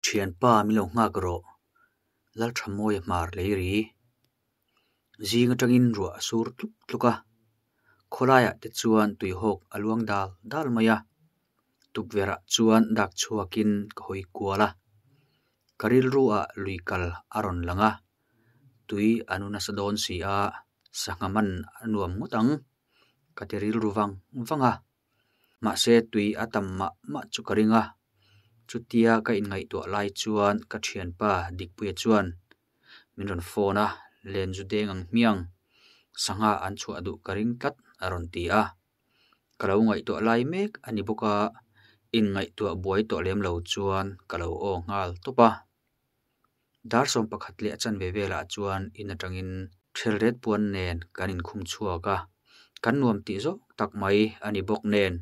Thianpa min lo nghak rawh, Lalthamawia hmar lei ri. Zing atangin ruah a sur tluk tluk a, khawlaiah te chuan tuihawk a luang dal dal mai a. Tukverhah chuan dak chhuakin ka hawi kual a, ka rilruah lui kal a rawn lang a, tui a nu nasa dawn si a, sangha man a nuam ngawt ang ka ti rilru vang vang a. Mahse tui a tam mah mah chu ka ring a, chutia ka inngaihtuah lai chuan ka thianpa Dikpuia chuan min rawn phone a, Len zu deng ang hmiang, sangha an chhuah duh ka ring tlat a rawn ti a. Ka lo ngaihtuah lai mek a ni bawk a, inngaihtuah buai tawh lem lo chuan ka lo aw nghal tawp a. Dar 11 leh a chanve velah chuan in atangin thelret puan nen kan inkhum chhuak a, kan nuam tih zawk tak mai a ni bawk nen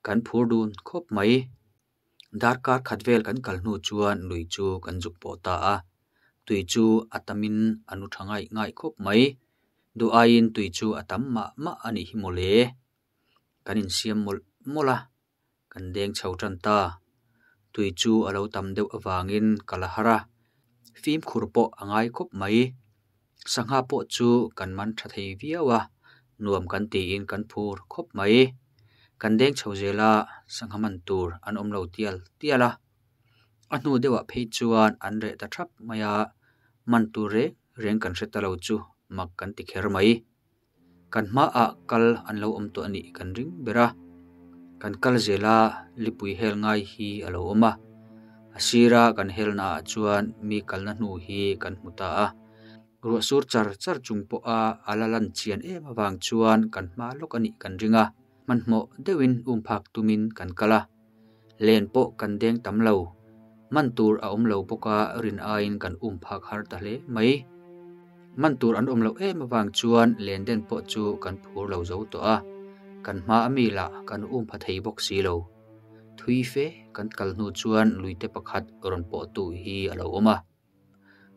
kan phur dun khawp mai. Darkar khat vel kan kal hnu chuan lui chu kan zuk pawh ta a, tui chu a tamin a nu tha ngaih ngaih khawp mai. Duh aiin tui chu a tam mah mah a nih hi mawle. Kan insiam mawlh mawlh a, kan deng chho tan ta. Tui chu a lo tam deuh avangin ka la har a, fimkhur pawh a ngai khawp mai. Sangha pawh chu kan man tha thei viau a, nuam kan tiin kan phur khawp mai. Kan deng chho zel a, sangha man tur an awm lo tial tial a. A hnu deuhah phei chuan an reh ta thap mai a, man tur reng reng kan hre ta lo chu mak kan ti kher mai. Kan hmaah kal an lo awm tawh a nih kan ring ber a, kan kal zel a lipui hel ngai hi a lo awm a, a sira kan helnaah chuan mi kalna hnu hi kan hmu ta a, ruah sur char char chung pawha a la lan chian em avang chuan kan hma lawk a nih kan ring a, hmanhmawh deuhin umphak tumin kan kal a, len pawh kan deng tam lo. Man tur a awm lo bawk a, rin aiin kan umphak har ta hle mai. Man tur an awm loh em avang chuan len den pawh chu kan phur lo zo tawh a, kan hma a mi lah kan umpha thei bawk si lo. Thui fe kan kal hnu chuan luite pakhat rawn pawhtu hi a lo awm a.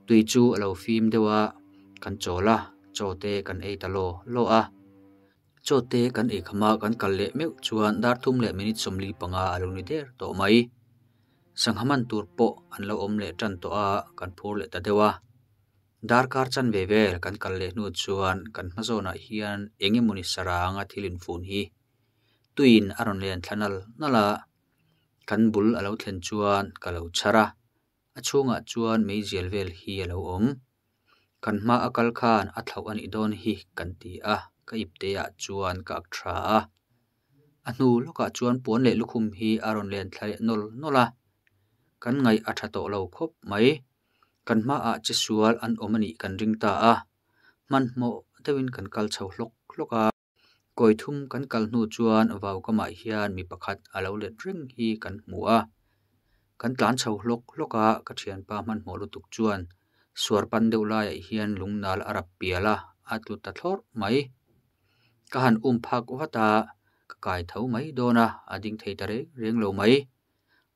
Tui chu a lo fim deuh a, kan chawl a, chaw te kan ei ta law law a. Chaw te kan ei kham a, kan kal leh meuh chuan dar thum leh minute 45 a lo ni der tawh mai. Sangha man tur pawh an lo awm leh tan tawh a, kan phur leh ta deuh a. Darkar chanve vel kan kal leh hnu chuan kan hma zawnah hian eng emawni saranga thil infun hi tuiin a rawn len thla nal nal a, kan bul a lo thlen chuan ka lo chhar a, a chhungah chuan meizial vel hi a lo awm. Kan hma a kal khan a thlauh a nih dawn hi kan ti a, ka ipteah chuan ka ak tha a. A hnu lawkah chuan puan leh lukhum hi a rawn len thla leh nawl nawl a, kan ngaih a tha tawh lo khawp mai. Kan hmaah che sual an awm a nih kan ring ta a, hmanhmawh deuhin kan kal chho hlawk hlawk a. Kawi thum kan kal hnu chuan vaukamah hian mi pakhat a lo let reng hi kan hmu a. Kan tlan chho hlawk hlawk a, ka thianpa hmanhmawh lutuk chuan suar pan deuh laiah hian lungnal a rap pial a, a tlu ta thlawrh mai. Ka han um phak vat a, ka kai tho mai dawn a, a ding thei ta reng reng lo mai.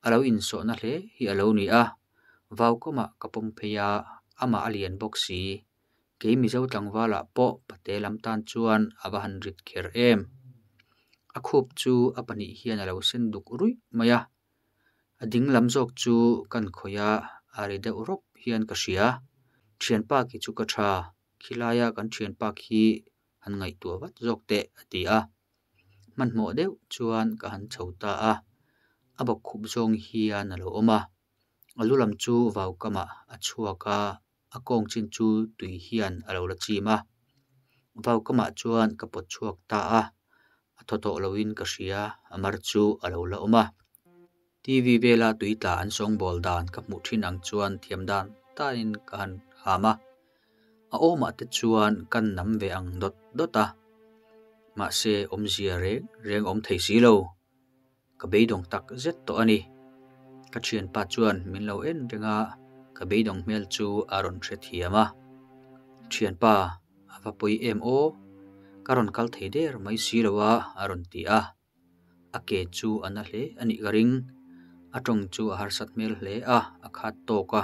A lo insawhna hle hi a lo ni a, vaukamah ka pawm phei a, amah a lian bawk si. Kei Mizo tlangvalah pawh pate lam tan chuan a va han rit kher em. A khup chu a pahnih hian a lo sen duk ruih mai a, a ding lam zawk chu kan khawih a, a ri deuh rawp hian ka hria. Thianpa khi chu ka tha, khilaia kan thianpa khi han ngaihtuah vat zawk teh a ti a. Hmanhmawh deuh chuan ka han chho ta a, a bawkkhup zawng hian a lo awm a, a lu lam chu vaukamah a chhuak a, a kawng chin chu tui hian a lo la chim a. Vaukamah chuan ka pawt chhuak ta a, a thaw tawh loin ka hria, a mar chu a lo la awm a. TV vela tui tla an sawngbawl dan ka hmuh thin ang chuan thiam dan danin ka han ham a. A awmah te chuan kan nam ve ang dawt dawt a, mahse awmzia reng reng awm thei si lo. Ka beidawng tak zet tawh a ni. Ka thianpa chuan min lo en reng a, ka beidawng hmel chu a rawn hrethiam a. Thianpa, a va pawi em aw? Ka rawn kal thei der mai si lo a, a rawn ti a. A ke chu a na hle a nih ka ring. A tawng chu a harsat hmel hle a, a khat tawk a.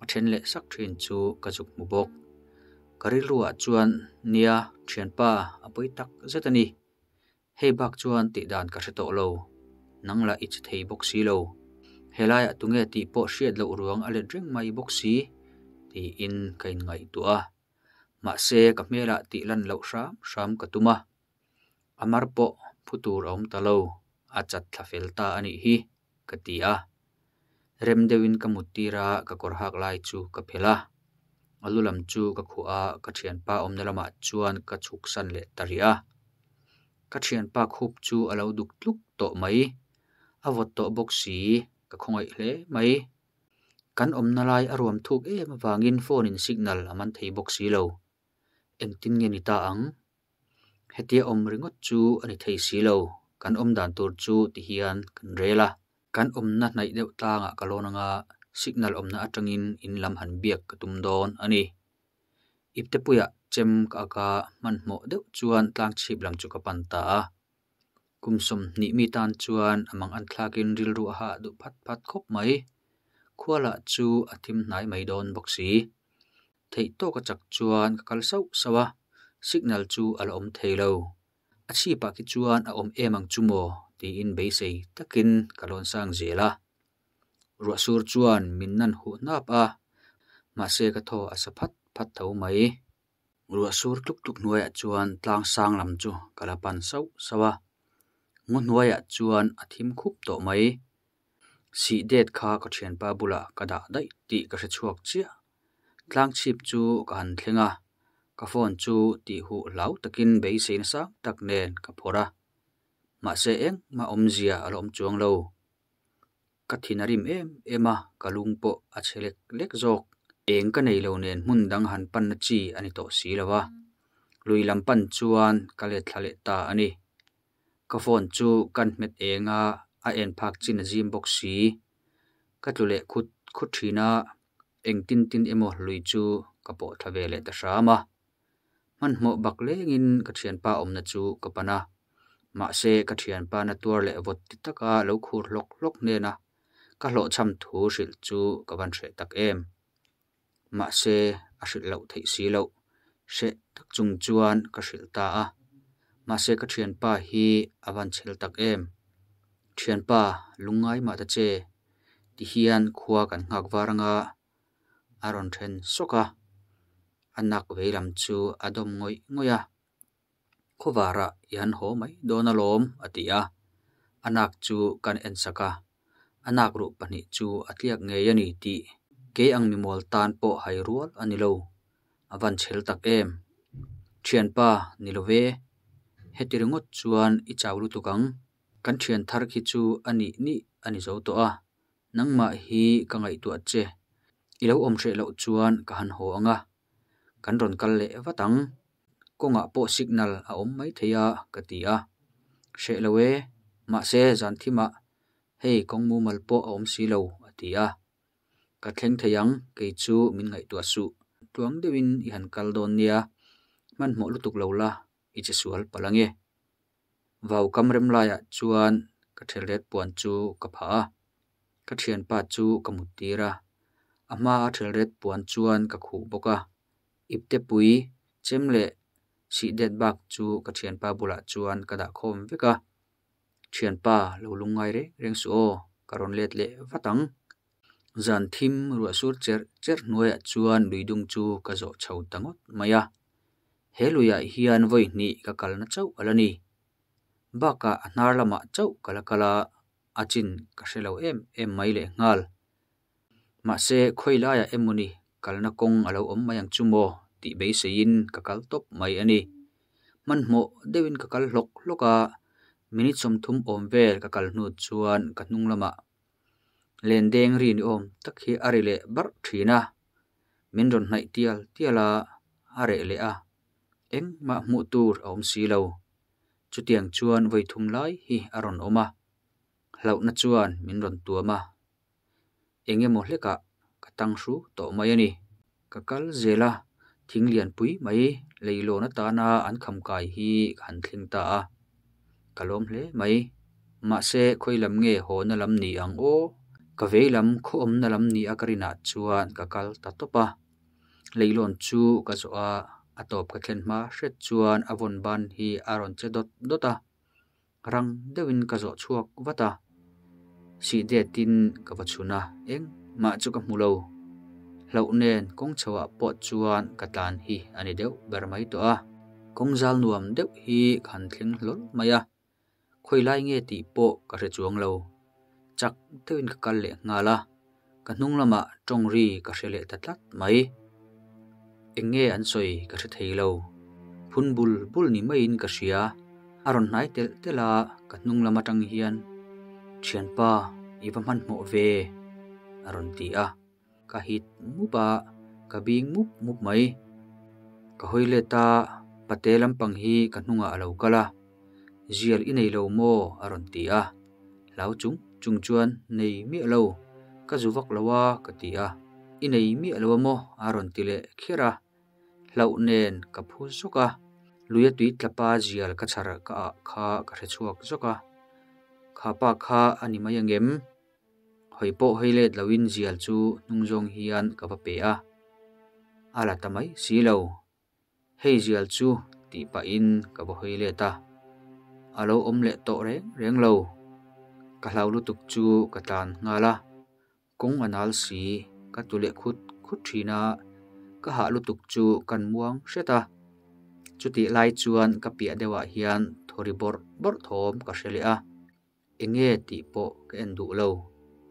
A then leh sak thin chu ka zuk hmu bawk. Ka rilruah chuan, Nia, thianpa, a pawi tak zet a ni. Hei bak chuan tih dan ka hre tawh lo, nang lah i che thei bawk si lo. Helaiah tunge tih pawh hriat loh ruang a let reng mai bawk si, tiin ka inngaihtuah a. Mahse, ka hmelah tih lan loh hram hram ka tum a. A mar pawh phu tur a awm ta lo, a chat thla fel ta a nih hi, ka ti a. Rem deuhin ka mut tir a, ka kawr hak lai chu ka phelh a. A lu lam chu ka khuh a, ka thianpa awmna lamah chuan ka chhuk san leh ta rih a. Ka thianpa khup chu a lo duk tluk tawh mai. A vawt tawh bawk si, ka khawngaih hle mai. Kan awmna lai a ruam thuk em avangin phone in signal a man thei bawk si lo. Engtin nge ni ta ang? Hetia awm ringawt chu a ni thei si lo, kan awm dan tur chu ti hian kan rel a. Kan awmna hnaih deuh tlangah ka lawn anga signal awmna atangin in lam han biak ka tum dawn a ni. Iptepuiah chem ka ak a, hmanhmawh deuh chuan tlang chhip lam chu ka pan ta a. Kum 20 mi tan chuan a mang an thlakin rilru a hah duh phat phat khawp mai. Khua lah chu a thim hnai mai dawn bawk si. Theih tawk a chak chuan ka kal sauh sauh a, signal chu a la awm thei lo. A chhipah khi chuan a awm em ang chu maw tiin beisei takin ka lawn sang zel a. Ruah sur chuan min nan huh hnap a, mahse ka thaw a sa phat phat tho mai. Ruah sur tluk tluk hnuaiah chuan tlang sang lam chu ka la pan sauh sauh a. Ngaw hnuaiah chuan a thim khup tawh mai. Sih det kha ka thianpa bulah ka dah daih tih ka hre chhuak chiah. Tlang chhip chu ka han thleng a, ka phone chu tih huh hlau takin beisei nasa tak nen ka phawrh a. Mahse engmah awmzia a la awm chuang lo. Ka thin a rim em em a, ka lung pawh a chhe lek lek zawk. Eng ka nei lo nen hmun dang han panna chi a ni tawh si lo a. Lui lam pan chuan ka let thla leh ta a ni. Ka phone chu kan hmet eng a, a en phak chin a zim bawk si. Ka tlu leh khut khut thin a, engtin tin emaw lui chu ka pawh thla ve leh ta hram a. Hmanhmawh bak lengin ka thianpa awmna chu ka pan a. Mahse, ka thianpa na tuar leh vawt ti taka lo khur hlawk hlawk hnena ka hlawhchham thu hrilh chu ka van hreh tak em. Mahse, a hrilh loh theih si loh. Hreh tak chung chuan ka hrilh ta a. Mahse, ka thianpa hi a van chhel tak em. Thianpa, lungngai mah ta che. Ti hian khua kan nghak var anga a rawn then sawk a. A nak veilam chu a dawm ngawih ngawih a. Khawvarah i han haw mai dawn alawm, a ti a. A nak chu kan en sak a. A nak ruh pahnih chu a tliak ngei a ni tih kei ang mimual tan pawh hai rual a ni lo. A van chhel tak em! Thianpa, ni lo ve. Heti ringawt chuan i chau lutuk ang. Kan thian thar khi chu a nih nih a ni zo tawh a. Nangmah hi ka ngaihtuah che. I lo awm hreh loh chuan ka han haw ang a. Kan rawn kal leh vat ang. Kawngah pawh signal a awm mai thei a, ka ti a. Hreh lo e, mahse zan thimah hei kawng mumal pawh a awm si lo, a ti a. Ka thleng thei ang, kei chu min ngaihtuah suh. Tluang deuhin i han kal dawn nia, hmanhmawh lutuk lo la, i che sual palh ange. Vau kam rem laiah chuan ka thelret puan chu ka phah a, ka thianpa chu ka mut tir a. A hmaa thelret puan chuan ka khuh bawk a. Iptepui, chem leh sihdet bak chu ka thianpa bulah chuan ka dah khawm vek a. Thianpa, lo lungngai reng reng suh aw, ka rawn let leh vat ang. Zan thim ruah sur cherh cherh hnuaiah chuan luidung chu ka zawh chho ta ngawt mai a. He luiah hian vawi hnih ka kalna chauh a la ni. Bakah a hnar lamah chauh ka la kal a, a chin ka hre lo em em mai lehnghal. Mahse, khawi laiah emaw ni kalna kawng a lo awm mai ang chu maw tih beiseiin ka kal tawp mai a ni. Hmanhmawh deuhin ka kal hlawk hlawk a, minute 30 awm vel ka kal hnu chuan ka hnung lamah lendeng ri ni awm tak hi a ri leh barh thin a. Min rawn hnaih tial tial a, a reh leh a. Engmah hmuh tur a awm si lo. Chutiang chuan vawi thum lai hi a rawn awm a. Hlauhna chuan min rawn tuam a. Eng emaw hlekah ka tang hru tawh mai a ni. Ka kal zel a, thing lianpui mai leilawn atana an kham kai hi ka han thleng ta a. Ka lawm hle mai. Mahse, khawi lam nge hawna lam ni ang aw? Ka vei lam khaw awmna lam ni a ka rinah chuan ka kal ta tawp a. Leilawn chu ka zawh a, a tawp ka thlen hma hret chuan a vawn ban hi a rawn che dawt dawt a. Rang deuhin ka zawh chhuak vat a. Sih detin ka va chhun a, engmah chu ka hmu lo. Hlauh nen kawng chhoah pawh chuan ka tlan hi a ni deuh ber mai tawh a. Kawng zal nuam deuh hi ka han thleng hlawl mai a, khawi lai nge tih pawh ka hre chuang lo. Chak deuhin ka kal leh nghal a, ka hnung lamah tawng ri ka hre leh ta tlat mai. Eng nge an sawi ka hre thei lo. Phun bul bul ni maiin ka hria. A rawn hnai telh telh a, ka hnung lam atang hian, Thianpa, i va hmanhmawh ve, a rawn ti a. Ka hit mup a, ka bing mup mup mai. Ka hawi let a, pate lampang hi ka hnungah a lo kal a, Zial i nei lo maw? a rawn ti a. Hlau chung chung chuan, Nei miah lo, ka zu vak lo a, ka ti a. I nei miah lo a maw? a rawn ti leh kher a. Hlauh nen ka phu zawk a, luia tui tlapa zial ka chhar ka ah kha ka hre chhuak zawk a. Kha pa kha a ni mai angem? Hawi pawh hawi let loin zial chu hnung zawng hian ka va pe a, a la ta mai si lo. Hei zial chu tih pahin ka va hawi let a, a lo awm leh tawh reng reng lo. Ka hlau lutuk chu ka tlan nghal a, kawng a nal si, ka tu leh khut khut thin a, ka hah lutuk chu kan muang hret a. Chutih lai chuan ka piah deuhah hian thawri bawrh bawrh thawm ka hre leh a. Enge tih pawh ka en duh lo.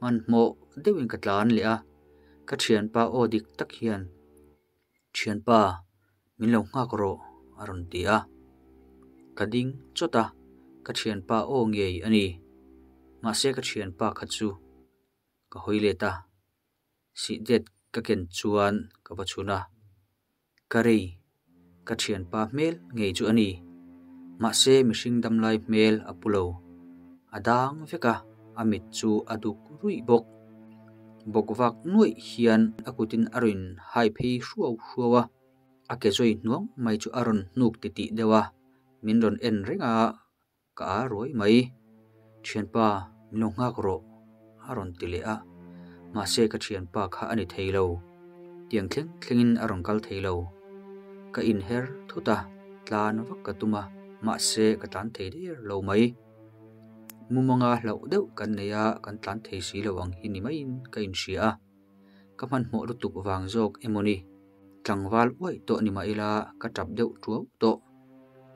Hmanhmawh deuhin ka tlan leh a, ka thianpa aw dik tak hian, Thianpa, min lo nghak rawh a rawn ti a. Ka ding chawt a, ka thianpa aw ngei a ni. Mahse ka thianpa kha chu ka hawi let a, sih det ka ken chuan ka va chhun a. Ka rei, ka thianpa hmel ngei chu a ni. Mahse mihring damlai hmel a pu lo. A dang vek a, a mit chu a duk ruih bawk. Bawk vak nuaih hian a kutin a rawn hai phei hruau hruau a, a ke zawi hnuang mai chu a rawn hnuk titih deuh a, min rawn en reng a, Ka a ruai mai. Thianpa, min lo nghak rawh, a rawn ti leh a. Mahse ka thianpa kha a ni thei lo. Tiang thleng thlengin a rawn kal thei lo. Ka inher thut a, tlan vak ka tum a, mahse ka tlan thei der lo mai. Mumanga hlauh deuh kan nei a, kan tlan thei si lo ang hi ni maiin ka inhria a. Ka hmanhmawh lutuk vang zawk emaw ni? Tlangval uaih tawh ni mah ila ka tap deuh tuau tawh.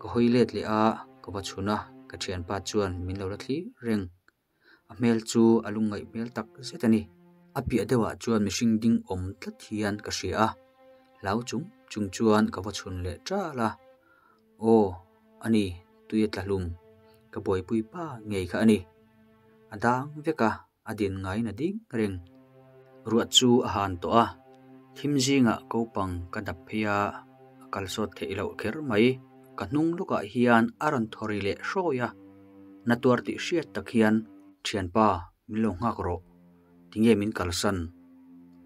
Ka hawi let leh a, ka va chhun a, ka thianpa chuan min lo la thlir reng. A hmel chu a lungngaih hmel tak zet a ni. A piah deuhah chuan mihring ding awm tlat hian ka hria a, hlau chung chung chuan ka va chhun leh ṭal a. Aw, a ni, tui a tla hlum. Ka buaipui pa ngei kha a ni. A dang vek a. A din ngaiin a ding reng. Ruah chu a han tawh a, thim zingah kopang ka dap phei a, a kal sawt theih loh kher mai. Ka hnung lawkah hian a rawn thaw ri leh hrawi a, na tuar tih hriat tak hian, Thianpa, min lo nghak rawh, tinge min kalsan?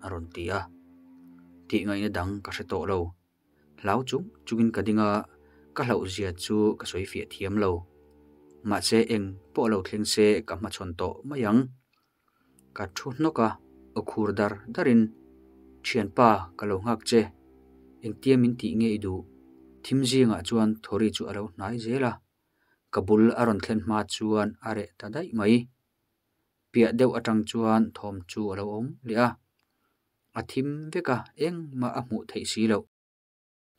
a rawn ti a. Tih ngaihna dang ka hre tawh lo. Hlau chung chungin ka ding a, ka hlauhzia chu ka sawi fiah thiam lo. Mahse eng pawh lo thleng se ka hmachhawn tawh mai ang. Ka thu hnawk a, aw khur dar darin, Thianpa, ka lo nghak che. Engtia min tih nge i duh? Thim zingah chuan Thori chu a lo hnai zel a, ka bul a rawn thlen hma chuan a reh ta daih mai. Piah deuh atang chuan thawm chu a lo awm leh a, a thim vek a, engmah a hmuh theih si loh.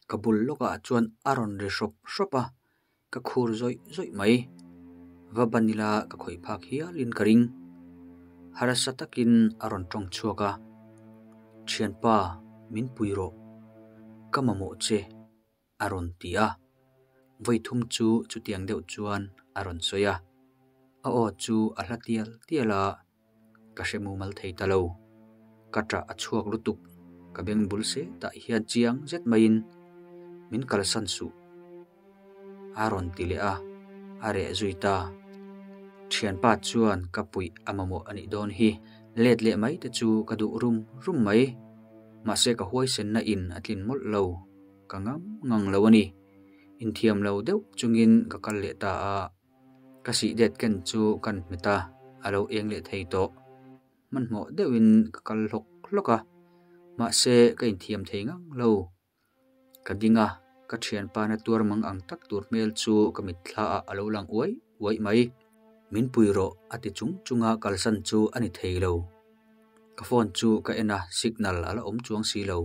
Ka bul lawkah chuan a rawn ri hrawp hrawp a, ka khur zawih zawih mai. Va ban ila ka khawih phak hialin ka ring. Harsa takin a rawn tawng chhuak a, Thianpa, min pui rawh. Ka mamawh che. a rawn ti a, vawi thum chu chutiang deuh chuan a rawn sawi a, a aw chu a hla tial tial a, ka hre mumal thei ta lo, ka ṭah a chhuak lutuk, ka beng bul se tah hian chiang zet maiin min kalsan suh a rawn ti leh a, a reh zui ta. Thianpa chuan ka puih a mamawh a nih dawn hi, let leh mai te chu ka duh rum rum mai, mahse ka huaisenna in a tlin mawlh lo. Ka ngam ngang lo a ni. Inthiam lo deuh chungin ka kal leh ta a, ka sih det ken chu kan hmet a, a lo eng leh thei tawh. Hmanhmawh deuhin ka kal hlawk hlawk a, mahse ka inthiam thei ngang lo. Ka ding a, ka thianpa na tuar mang ang tak tur hmel chu ka mitthla ah a lo lang uai uai mai. Min pui rawh a ti chung chunga kalsan chu a ni thei lo. Ka phone chu ka en a, signal a la awm chuang si lo.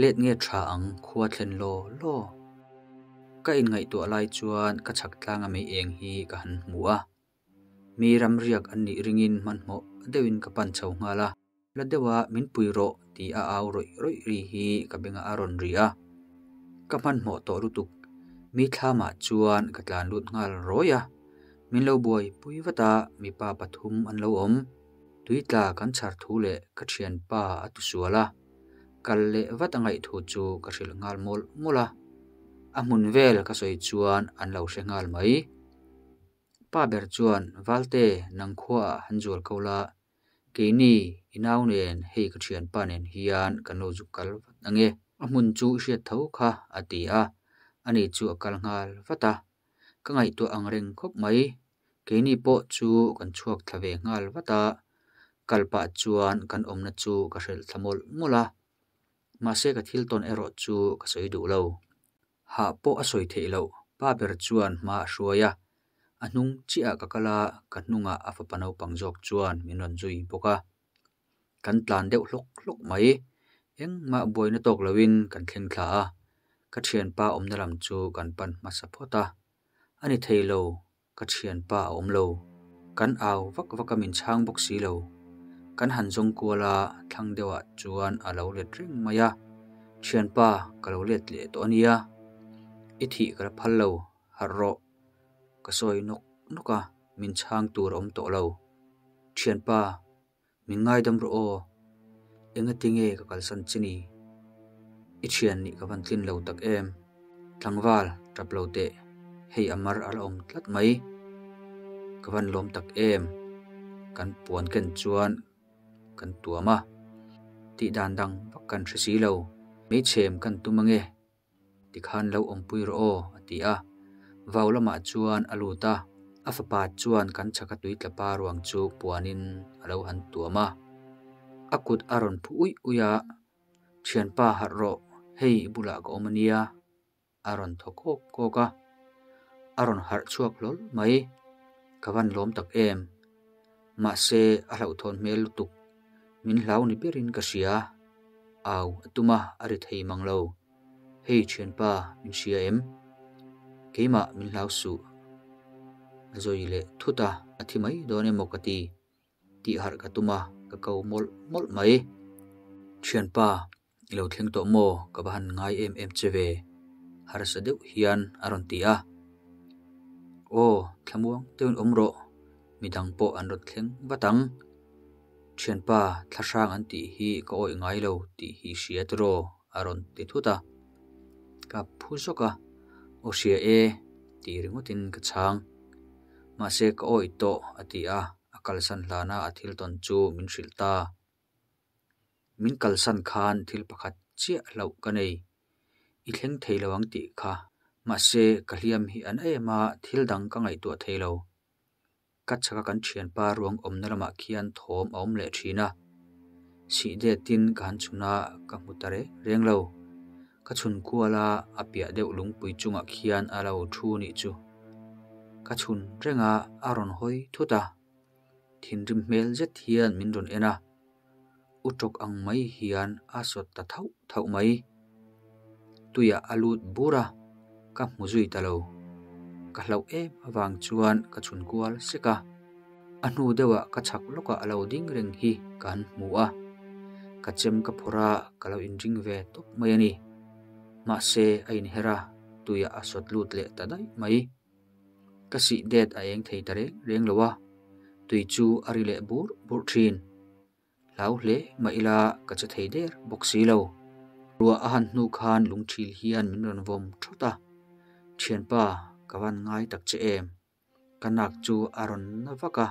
Let nge tha ang khua thlen law law. Ka inngaihtuah lai chuan ka chhak tlanga mei eng hi ka han hmu a. Mi ramriak an nih ringin hmanhmawh deuhin ka pan chho nghal a. La deuha min pui rawh tih a au rawih rawih ri hi ka bengah a rawn ri a. Ka hmanhmawh tawh lutuk. Mi thlamah chuan ka tlan lut nghal rawih a. Min lo buai pui vat a, mipa pathum an lo awm. Tuitla kan chhar thu leh ka thianpa a tu sual a. Kal leh vat a ngaih thu chu ka hrilh nghal mawlh mawlh a. A hmun vel ka sawi chuan an lo hre nghal mai. Pa ber chuan, Valte, nang khuaah han zual ko la, keini i nau nen hei ka thianpa nen hian kan lo zuk kal vat ang e. A hmun chu i hriat tho kha, a ti a. Ani chu a kal nghal vat a. Ka ngaihtuah ang reng khawp mai. Keini pawh chu kan chhuak thla ve nghal vat a. Kal pah chuan kan awmna chu ka hrilh thla mawlh mawlh a. Mahse ka thil tawn erawh chu ka sawi duh lo. Hah pawh a sawi theih loh. Pa ber chuan hma a hruai a. A hnung chiah ka kal a, ka hnungah a fapa naupang zawk chuan min rawn zui bawk a. Kan tlan deuh hlawk hlawk mai. Engmah buaina tawk loin kan thleng thla a. Ka thianpa awmna lam chu kan pan hmasa phawt a. A ni thei lo, ka thianpa a awm lo. Kan au vak vak a min chhang bawk si lo. Kan han zawng kual a, thlang deuhah chuan a lo let reng mai a. Thianpa, ka lo let leh tawh a nia. I thih ka la phal lo, harh rawh. Ka sawi nawk nawk a, min chhang tur a awm tawh lo. Thianpa, min ngaidam rawh aw. Engati nge ka kalsan che ni? I thian nih ka van tlin lo tak em? Tlangval, tap lo teh. Hei a mar a la awm tlat mai. Ka van lawm tak em? Kan puan ken chuan kan tuam a. Tih dan dang vak kan hre si lo. Hmeichhem kan tum ange. Tikhan lo awmpui rawh aw, a ti a. Vau lamah chuan a lut a, a fapa chuan kan chhaka tui tla pa ruang chu puanin a lo han tuam a. A kut a rawn phu uih uih a, Thianpa harh rawh, hei i bulah ka awm a nia, a rawn thaw kawk kawk a. A rawn harh chhuak hlawl mai, ka van lawm tak em. Mahse, a hlauhthawn hmel lutuk, min hlau ni berin ka hria. Au a tum a, a ri thei mang lo. Hei thianpa, min hria em? Keimah min hlau suh. A zawi leh thut a, a thi mai dawn emaw ka ti. Tih harh ka tum a, ka ko mawlh mawlh mai. Thianpa, i lo thleng tawh maw? Ka va han ngai em em che ve. Harsa deuh hian a rawn ti a. Aw, thlamuang deuhin awm rawh. Midang pawh an rawn thleng vat ang. Thianpa, thlahrang an tih hi ka awih ngai lo tih hi hria tiraw? a rawn ti thut a. Ka phu zawk a, Aw hria e tih ringawtin ka chhang. Mahse ka awih tawh a ti a, a kalsan hlana a thil tawn chu min hrilh ta. Min kalsan khan thil pakhat chiah hlauh ka nei. I thleng thei lo ang tih kha. Mahse ka hliam hi an em a, thil dang ka ngaihtuah thei lo. Ka chhaka kan thianpa ruang awmna lamah khian thawm a awm leh thin a. Sih detin ka han chhun a, ka hmu ta reng reng lo. Ka chhun kual a, a piah deuh lungpui chungah khian a lo thu nih chu. Ka chhun reng a, a rawn hawi thut a. Thinrim hmel zet hian min rawn en a. U tawk ang mai hian a sawt ta thauh thauh mai. Tuiah a lut bur a, ka hmu zui ta lo. Ka hlauh em avang chuan ka chhun kual sek a. A hnu deuhah ka chhak lawkah a lo ding reng hi ka han hmu a. Ka chem ka phawrh a, ka lo inring ve tawp mai a ni. Mahse a inher a, tuiah a sawt lut leh ta daih mai. Ka sih det a eng thei ta reng reng lo a, tui chu a ri leh bur bur thin. Hlau hle mah ila ka che thei der bawk si lo. Ruah a han hnu khan lungthil hian min rawn vawm thawt a, Thianpa, ka van ngai tak che em? Ka nak chu a rawn na vak a,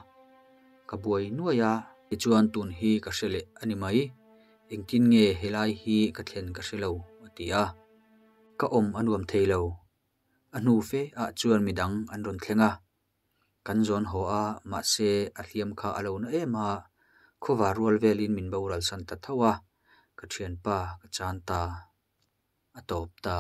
ka buai nuai a. Tichuan tun hi ka hre leh a ni mai, engtin nge helai hi ka thlen ka hre lo, a ti a. Ka awm a nuam thei lo, A hnu fe ah chuan midang an rawn thleng a, kan zawn haw a, mahse a hliam kha a lo na em a, khawvar rual velin min boral san ta tho a, ka thianpa ka chan ta, a tawp ta.